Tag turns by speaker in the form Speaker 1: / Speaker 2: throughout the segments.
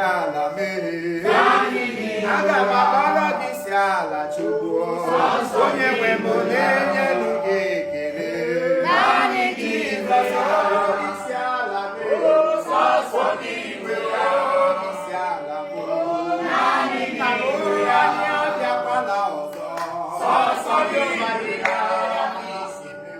Speaker 1: ala mee. Aga m agbara gị isi ala Chukwu. Onye nwe m na-enye gị ekele. Isi ala mee. Onye nwe ya isi ala mee. Nna m onye anyị abịakwala ọzọ. Onye mmadụ ya isi mee.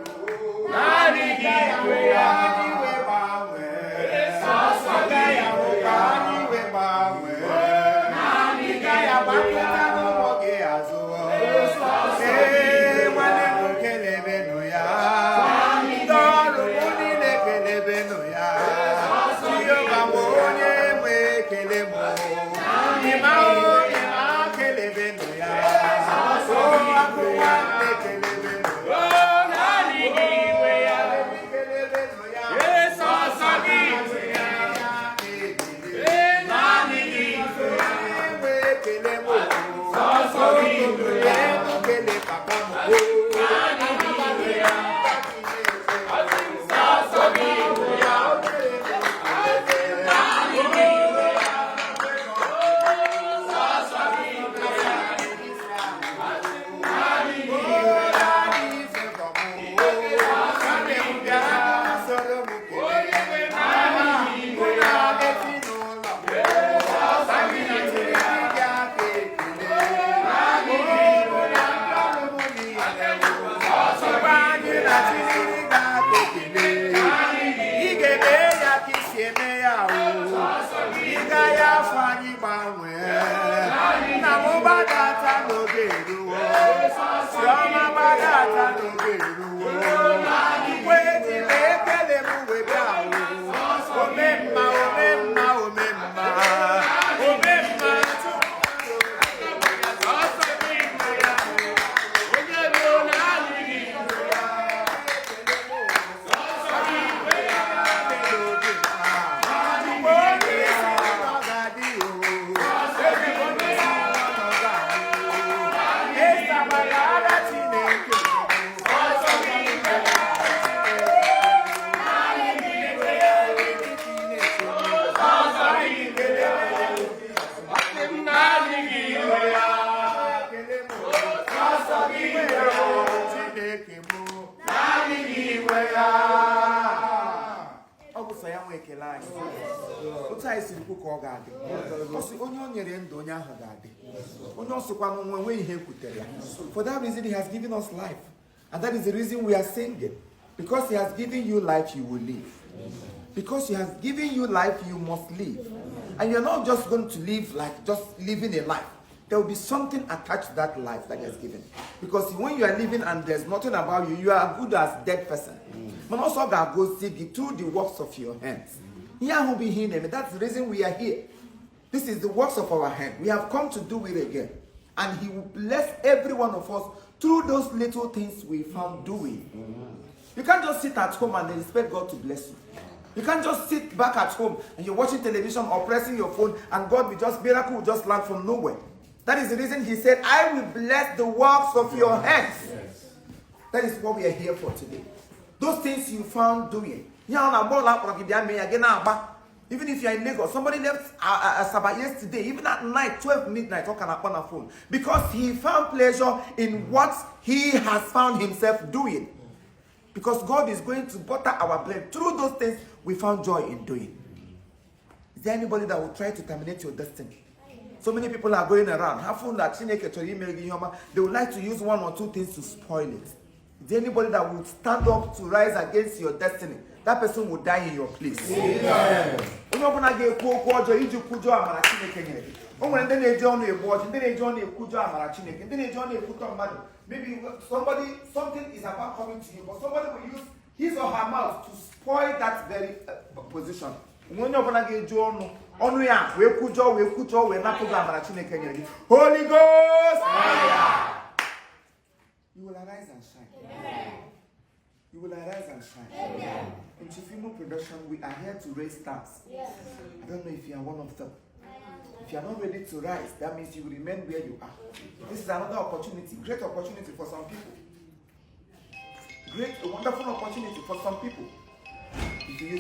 Speaker 1: For that reason, he has given us life. And that is the reason we are singing. Because he has given you life, you will live. Because he has given you life, you must live. And you're not just going to live like just living a life. There will be something attached to that life that he has given. Because when you are living and there's nothing about you, you are good as dead person. But also God goes through the works of your hands. That's the reason we are here. This is the works of our hand. We have come to do it again. And he will bless every one of us through those little things we found doing. You can't just sit at home and expect God to bless you. You can't just sit back at home and you're watching television or pressing your phone and God will just, miracle will just land from nowhere. That is the reason he said, I will bless the works of your hands. Yes. That is what we are here for today. Those things you found doing. Even if you're in Lagos, somebody left Sabah yesterday, even at night, 12 midnight, talking upon a phone. Because he found pleasure in what he has found himself doing. Because God is going to butter our bread. Through those things, we found joy in doing. Is there anybody that will try to terminate your destiny? So many people are going around. They would like to use one or two things to spoil it. Is there anybody that will stand up to rise against your destiny? That person will die in your place. Amen. Maybe something is about coming to you, but somebody will use his or her mouth to spoil that very position. Holy Ghost! You will arise and shine. Amen. You will arise and shine. Amen. In Chifimo production, we are here to raise stars. Yes. I don't know if you are one of them. If you are not ready to rise, that means you will remain where you are. This is another opportunity, great opportunity for some people. Great, a wonderful opportunity for some people.